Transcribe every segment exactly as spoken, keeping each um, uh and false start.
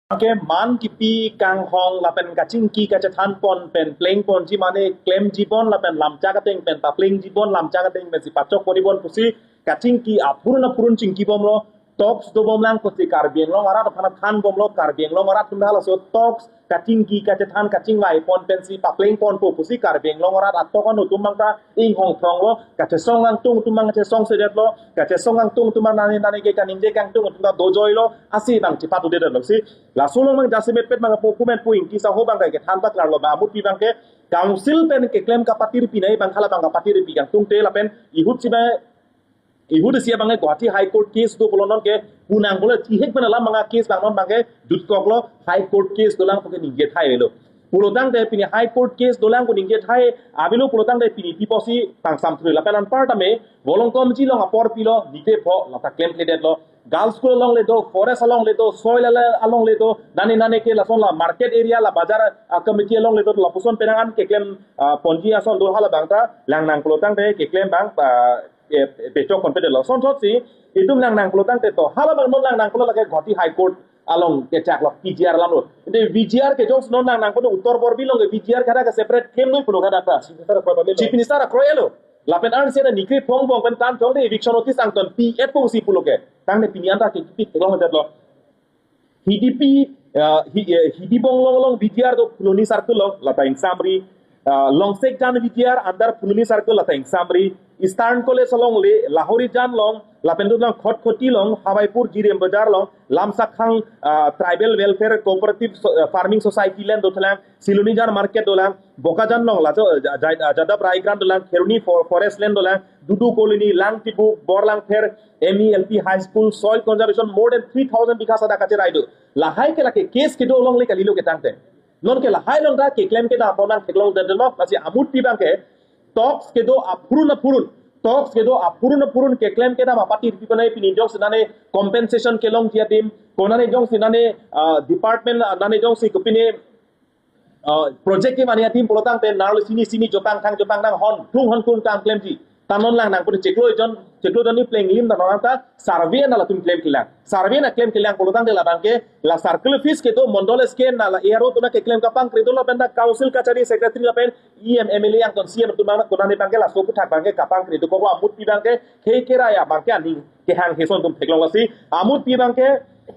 Ke man kipi kanghong lapen kachingki kachethan pon pen pleng ponji mane klemji bon lapen lamchak ateng pen paplengji bon, lamchak ateng pensi pachok pon-i bon pusi kachingki aphurun aphurun chingki bomlo. Talks dobom lang pusi Karbi Anglong arat aphan than bomlo, Karbi Anglong arat atum halaso talks kachingki kachethan kachingvai pon pensi papleng ponpo pusi Karbi Anglong arat atok anutum abang ta inghong thronglo, kachesong kangtung atum abang kachesongsedetlo, kachesong kangtung atum abang nane nane ke kaningje kangtung atum ta dojoilo, asi abang chepatu-edetlo si. Laso along abang jasemet pet abang pu kumen pu Ingti saho abang ke than paklarlo abang amutpi abang ke council pen keklem kapatirpi nai abang halabang kapatirpi kangtungte lapen ihut si abang ihut si abang ke Guwahati High Court case do pulo non ke punang pulo chihek pen alam abang case abang non abang ke jutkoklo, High Court case dolang pu ke ningje thai lo. Pulotangte pini High Court case dolang pu ningje thai avelo pulotangte pini pi pusi pangsam thuri lapen anparta me Volongkom Jilong apor pilo, nite pho lata klemkledetlo. Girls school along le do, forest along le do, soil ala-, along le do, nane nane ke lason la market area la bazar, ah, committee along le do, lapuson penang an keklem, ah, ponji ason do halabang ta langnang pulotangte keklem abang, ah, eh, bechok konpedetlo. Sonthot si itum langnang pulotangte to halabang non langnang pulo lake Guwahati High Court along kechaklo P G R alam lo. Ante V G R ke jongsi non langnang pulo Uttar Borbil along ke V G R kada ke separate klemnoi pulo kada ta. Chief Minister akroi lo. Lapen ansi na nikri phong phong pen tan thong de eviction notice angton pi-et pusi pulo ke. Tangte pini anta ke kipi theklongdetlo. Hidipi, ah, hi, eh, Hidibong along along V G R do Phuloni Circle along lata ingsamri. Ah, Longsekjan V G R under Phuloni Circle lata ingsamri. Eastern College along le Lahorijan along lapen dolang Khatkhati along, Hawaipur G D M Bazar along, Lamsakhang, ah, Tribal Welfare Cooperative So-, ah, Farming Society land dothelang, Silonijan Market dolang, Bokajan along laso, ah, Ja-, Ja-, ah, Jadab Raigrant dolang, Kheroni For-, Forest land dolang, Dudu Colony, Langtibuk, Borlangpher, M E L P High School, soil conservation, more than three thousand bigha sada kacherai do. Lahai ke lake case kedo along le kalilo ketangte. Non ke lahai along ta keklem kedam pon nang theklongdetlo, lasi amutpi abang ke talks kedo aphurun aphurun. Talks kedo aphurun aphurun keklem kedam apatirpi penai pini jongsi nane compensation kelongji adim, konane jongsi nane, ah, department, ah, nane jongsi kopine, ah, project kemani adim pulotangte narlo sini sini jopang thang jopang nang hon thung hon thung kam klemji. Ta non langnang pute chiklo jon, chiklo jon ni pleng lim ta non ta survey na latum klemklelang. Survey na klemklelang pulotangte labang ke la circle office kedo, mondol S K na la A R O atum keklem kapangkre do lapen ta council kachari secretary lapen E M, M L A angton C M atum abang konane abang ke laso aphuthak abang ke kapangkre dokok, amutpi abang ke khei kerai abang ke aning kehang heson atum theklonglo si. Amutpi abang ke,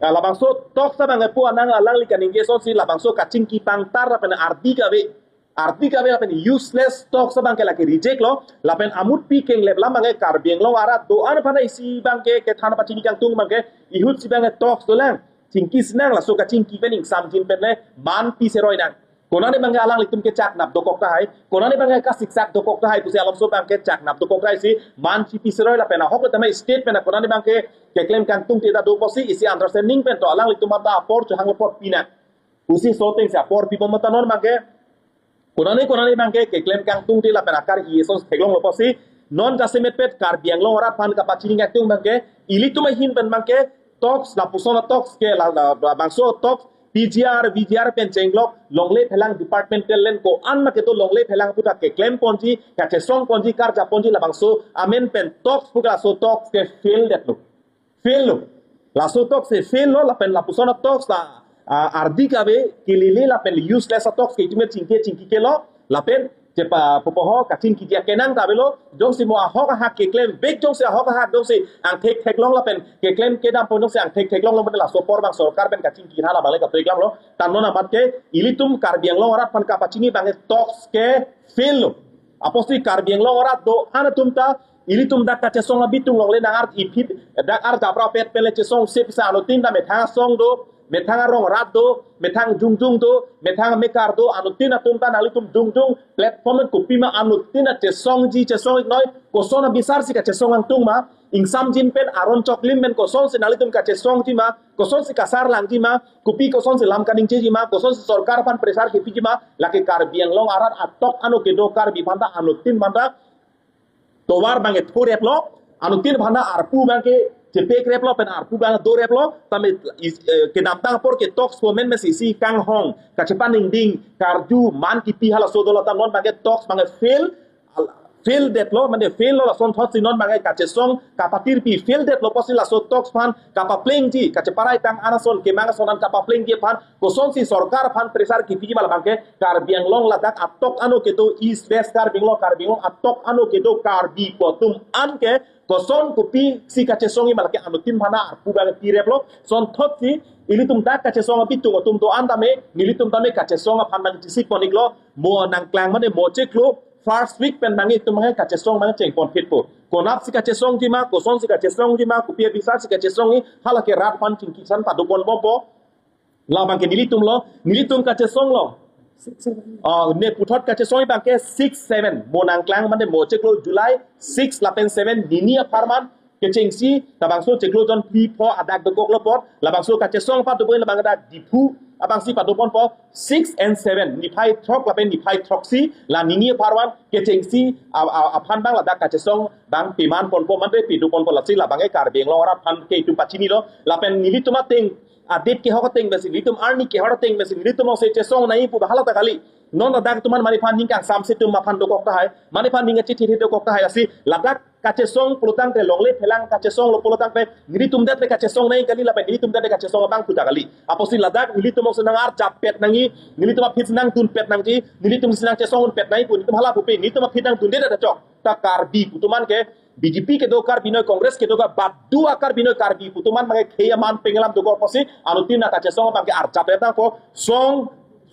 ah, labangso talks abang ke pu anang alangli kaningje asonsi labangso kachingki pangtar lapen ardi kave, ardi kave lapen useless talks abang ke lake reject lo. Lapen amutpi kenglep lam abang ke Karbi Anglong arat do-an aphan isi abang ke kethan pachini kangtung abang ke ihut si abang ke talks dolang, chingki sinang, laso kachingki pen ingsamjin pen le man pi seroi nang. Konane abang ke alanglitum kechaknap dokok tahai, konane abang ke kasiksak dokok tahai pusi alomso abang kechaknap dokok tahai si man chipi seroi lapen ahok le tame state pen konane abang ke keklem kangtungte ta do pusi isi understanding pen to alanglitum anta apor chohang apor pinang pusi so ateng si apor pibom ta non abang ke konane konane abang ke keklem kangtungte lapen akar-i ason theklonglo pusi non jasemet pet Karbi Anglong arat aphan kapachini kangtung abang ke ilitum ahin pen abang ke talks lapuson talks ke la, la, labangso talks P G R, V G R pen chenglok, longle phelang departmental land ko-an ma kedo longle phelang aputhak keklem ponji, kachesong ponji, karja ponji labangso amen pen talks pu ke laso talks ke fail detlo. Fail lo. Laso talks ke fail lo lapen lapuson talks la, ah, ardi kave kelele lapen useless talks ke itum chingki chingki kelo lapen chepa pupo ho kachingki dia kenang ta avelo, jongsi mo ahok ahak keklem vek, jongsi ahok ahak jongsi angthek theklong lapen keklem kedam pon jongsi angthek theklonglo mate laso apor abang sorkar pen kachingki hala abang le kapreklamlo. Ta non amat ke ilitum Karbi Anglong arat aphan kapachini abang ke talks ke fail lo. Apotsi Karbi Anglong arat do-an atum ta ilitum dak kachesong abitung longle nang ar iphi dak ar japra pet pen le chesong sip sa anuttin ta methang asong do, methang arong rat do, methang jongjung do, methang mekar do, anuttin atum ta nanglitum jongjung platform kopima anuttin ta chesongji chesong-iknoi, koson abisar si kachesong kangtung ma, ingsamjin pen aron choklim pen kosonsi nanglitum kachesongji ma, kosonsi kasarlangji ma, kopi kosonsi lam kaningjeji ma, kosonsi sorkar aphan pressure kepiji ma, lake Karbi Anglong arat atok ano kedo Karbi aphan ta anuttin aphan ta tovar abang ke thureplo, anuttin aphan ta arpu abang ke chepekreplo pen arpu abang doreplo, tame is, eh, kedamtang apor ke talks pu amen mesi isi kanghong, kachepaningding, karju, man kipi halaso dola ta non abang ke talks abang ke fail, al-, fail detlo, mane fail lo, lason thotsi non bang ke kachesong kapatirpi fail detlo pusi laso talks aphan kapaplengji, kacheparai tang an ason kemang ason an kapaplengji aphan kosonsi sorkar aphan pressure kipiji ma labang ke Karbi Anglong ladak atok ano kedo East West Karbi Anglong, Karbi Anglong atok ano kedo Karbi pu atum an ke koson kopisi kachesongji ma lake anuttin aphan arpu bang pireplo. Lason thotsi ilitum dak kachesong abitung atum do-an tame, nelitum tame kachesong aphan nangchisik pon-iklo, mo nangklang mane mo chiklo, first week pen bang itum bang kachesong bang chengpon phitpo. Konatsi kachesongji ma, kosonsi kachesongji ma, kopi abisarsi kachesongji, hala ke rat aphan chingki san pado ponbompo. Labang ke nelitum lo, nelitum kachesong lo. Ah, ne puthot kachesong bang ke six seven. Mo nangklang mane mo chiklo July six lapen seven nini apharman kechengsi, labangso chiklo jon phli pho adak dokoklo apot, labangso kachesong pado pon labang dak Diphu abangsi pado ponpo six and seven, niphai throk lapen niphai throksi, la nini apharman kechengsi, a, a, aphan bang ladak kachesong bang peman ponpo mane pedo ponpo, lasi labang ke Karbi Anglong arat aphan ke itum pachinilo, lapen nelitum ateng, adet kehok ateng pensi, nelitum arni kehok ateng pensi, nelitum ose chesong nangji pu hala ta kali. Non ladak atum an mane aphan ning kangsamse atum aphan dokok tahai, mane aphan ning achithi dokok tahai, lasi ladak kachesong pulotangte longle phelang kachesonglo pulotangte nelitum det le kachesong nangji kali lapen nelitum det le kachesong abang pu ta kali. Apotsi ladak nelitum ose nangarjap pet nangji, nelitum aphi si nangdun pet nangji, nelitum si nangchesong pet nangji pu nelitum hala pupe, nelitum aphi nangdunde ta chok. Ta Karbi pu atum an ke B J P kedo Karbi noi, Congress kedo ka badu a Karbi noi, Karbi pu atum an bang ke khei aman pengelam dokok pusi anuttin ta kachesong bang ke arjap rep nangpo, song,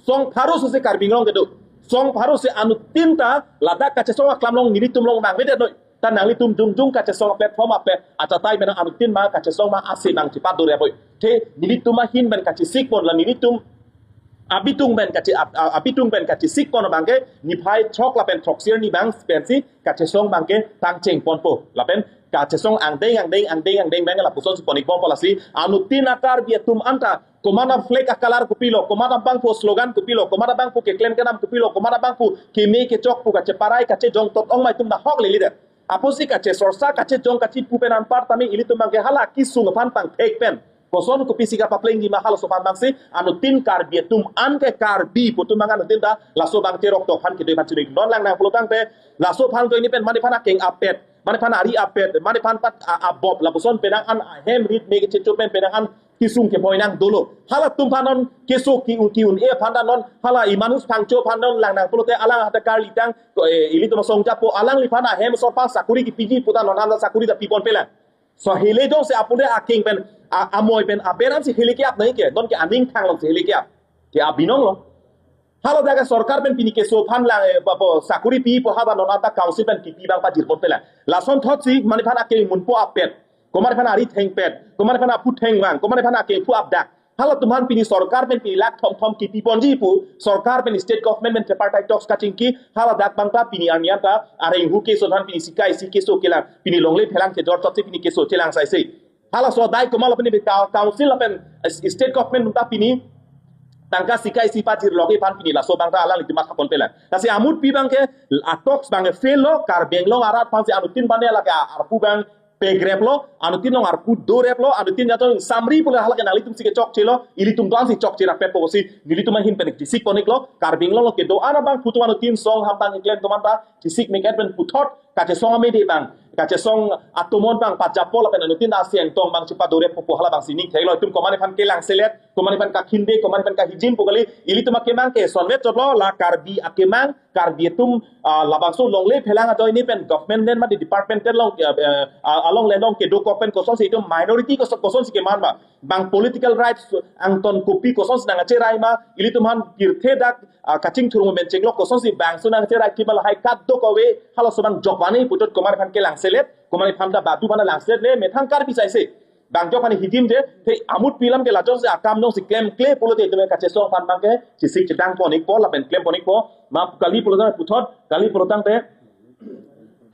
song pharo si Karbi Anglong kedo, song pharo si anuttin ta ladak kachesong aklam along nelitum along bang vedet noi. Ta nanglitum jongjong kachesong platform apet achatai mena anuttin ma kachesong ma ase bang chipadore apoi. The nelitum ahin pen kachisik pon la nelitum abitung pen kachi, ab-, a-, abitung pen kachisik pon bang ke niphai throk lapen throksi arni bang pensi kachesong bang ke pangcheng ponpo. Lapen kachesong angdeng angdeng angdeng angdeng bang ke lapusonsi pon-ikbompo, lasi anuttin a Karbi atum anta komat a flag a colour kopilo, komat abangphu slogan kopilo, komat abangphu keklem kenam kopilo, komat abangphu keme kechok pu kacheparai kachejong tot ong ma itum nahok lele det. Apotsi kachesorsa kachejong kachipu pen anpar tame ilitum bang ke hala kisung aphan pangthek pen koson kopisi kapaplengji ma halaso aphan bangsi anuttin Karbi atum an ke Karbi pu atum bang anuttin ta laso bang cherok tok aphan kedo aphan chini non lang nang pulotangte laso aphan join pen mane aphan akeng apet, mane aphan ari apet, mane aphan pat a-, abop lapuson penang an ahem rit me kechecho pen penang an kisung keboi nang dolo. Halatum aphan non keso ki-un ki-un e aphan ta non hala imanus phangcho aphan non lang nang pulote alang hata karli tang, eh, ilitum asong japo alangliphan ahem sorpa sakuri kipiji pu ta non anta sakuri ta pipon pelang. So hele jongsi apune akeng pen a-, amoi pen aberam si hele ke-ap nangji ke, non ke aning thang along si hele ke-ap. Ke abinong lo. Haladak ke sorkar pen pini keso aphan lang, eh, ba, bo, sakuri pi pu haba non anta council pen kipi bang pajir pon pelang. Lason thotsi mane aphan akeng munpo apet, komat aphan ari thengpet, komat aphan aphu thengvang, komat aphan akengphu apdak. Halatum aphan pini sorkar pen pini lakh thom thom kipi ponji pu sorkar pen state government pen tripartite talks kachingki, haladak bang ta pini arni anta areng hu keso aphan pini sikai si keso kelang, pini longle phelang kejor chotsi pini keso chelang saise. Halaso adai komat lo pini ka-, council lapen, eh, state government ta pini tangka sikai si pajir loge aphan pini laso bang ta alanglitum matha pon pelang. Lasi amutpi bang ke a talks bang ke fail lo, Karbi Anglong arat aphansi anuttin bane lake arpu bang pegrep lo, anuttin along arpu dorep lo, anuttin jatong samri pule hala ke nanglitum si kechokche lo, ilitum doan si chokche rapet po si, nelitum ahin pen chisik pon-iklo, Karbi Anglong lo kedo-an abangphu atum anuttin song ham bang keklem atum anta chisik mek et pen puthot, kachesong amede bang, kachesong atomon bang pajapo lapen anuttin asi angtong bang chipadorep po hala bang sining theklo, itum komat aphan kelang selet, komat aphan kakhinde, komat aphan kahijim pu kali, ilitum akemang ke sonvet chotlo, la Karbi akemang, Karbi atum, ah, labangso longle phelang ajoine pen government pen mate department pen along, eh, eh, ah, along le along kedokok pen kosonsi itum minority koson, kosonsi keman ma. Bang political rights angton kopi kosonsi nangcherai ma, ilitum aphan pirthe dak, ah, kachingthurung pen chenglo kosonsi bangso nangcherai kima lahai kadokave halaso bang jokvani puthot komat aphan kelang selet, komat aphan ta badu aphan lang selet le methang Karbi saise. Bang jok aphan hijim je, the amutpi alam ke lajong si akam jongsi klemkle pulote itum kachesong aphan bang ke chisik chedang pon-ikpo lapen klem pon-ikpo, ma kali pulotang puthot, kali pulotangte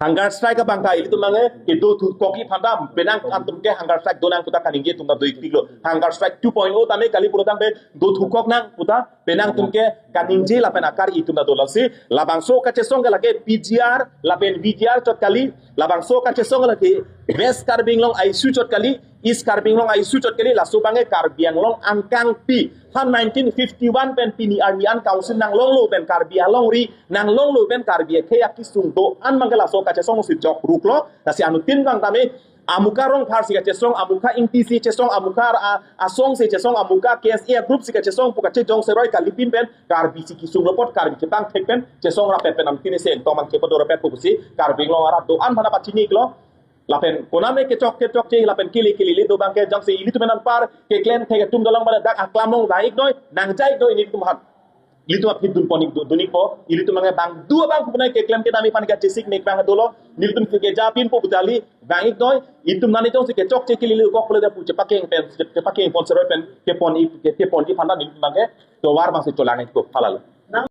hunger strike abang ta ilitum bang ke kedo thukok-i aphan ta penang atum ke hunger strike do nang pu ta kaningje atum ta do-ikpiklo. Hunger strike two point oh tame kali pulotangte do thukok nang pu ta penang atum ke kaningje lapen akar itum ta do, lasi labangso kachesong ke lake P G R lapen V G R chot kali, labangso kachesong ke lake West Karbi Anglong I C U chot kali, East Karbi Anglong a-issue chot kali, laso abangke Karbi Anglong angkang pi. Ha nineteen fifty-one pen pini arni an council nanglonglo pen Karbi alongri nanglonglo pen Karbi akhei akesung do-an abangke laso kachesong si jok ruklo. Lasi anuttin abang tame amuka Rongphar si kachesong, amuka Ingti si chesong, amuka a-, asong si chesong, amuka K S A group si kachesong pu kachejong seroi kalipin pen Karbi si kesung lo apot Karbi chepangthek pen chesong rapet pen anuttin si engtong abang chepadorapet pusi Karbi Anglong arat do-an aphan pachini-iklo. Lapen konane kechok kechokche, lapen kele kele le do abangke jongsi ilitum anpar keklem thek atum dolang bala dak aklam along dai-iknoi, nangjai-iknoi ilitum aphan. Ilitum aphi dun pon-ik, du-, dun-ikpo, ilitum abangke bang do abang kupunai keklem kedam aphan kachesik mek abang dolo, ilitum ke japinpo pu kali, vang-iknoi, ilitum nani jongsi kechokche kele le kok pule da pu chepakeng pen, chepakeng pon seroi pen, kepon-ik, ke, kepon-ik aphan ilitum abangke tovar abangsi cholang-ikpo, halalo.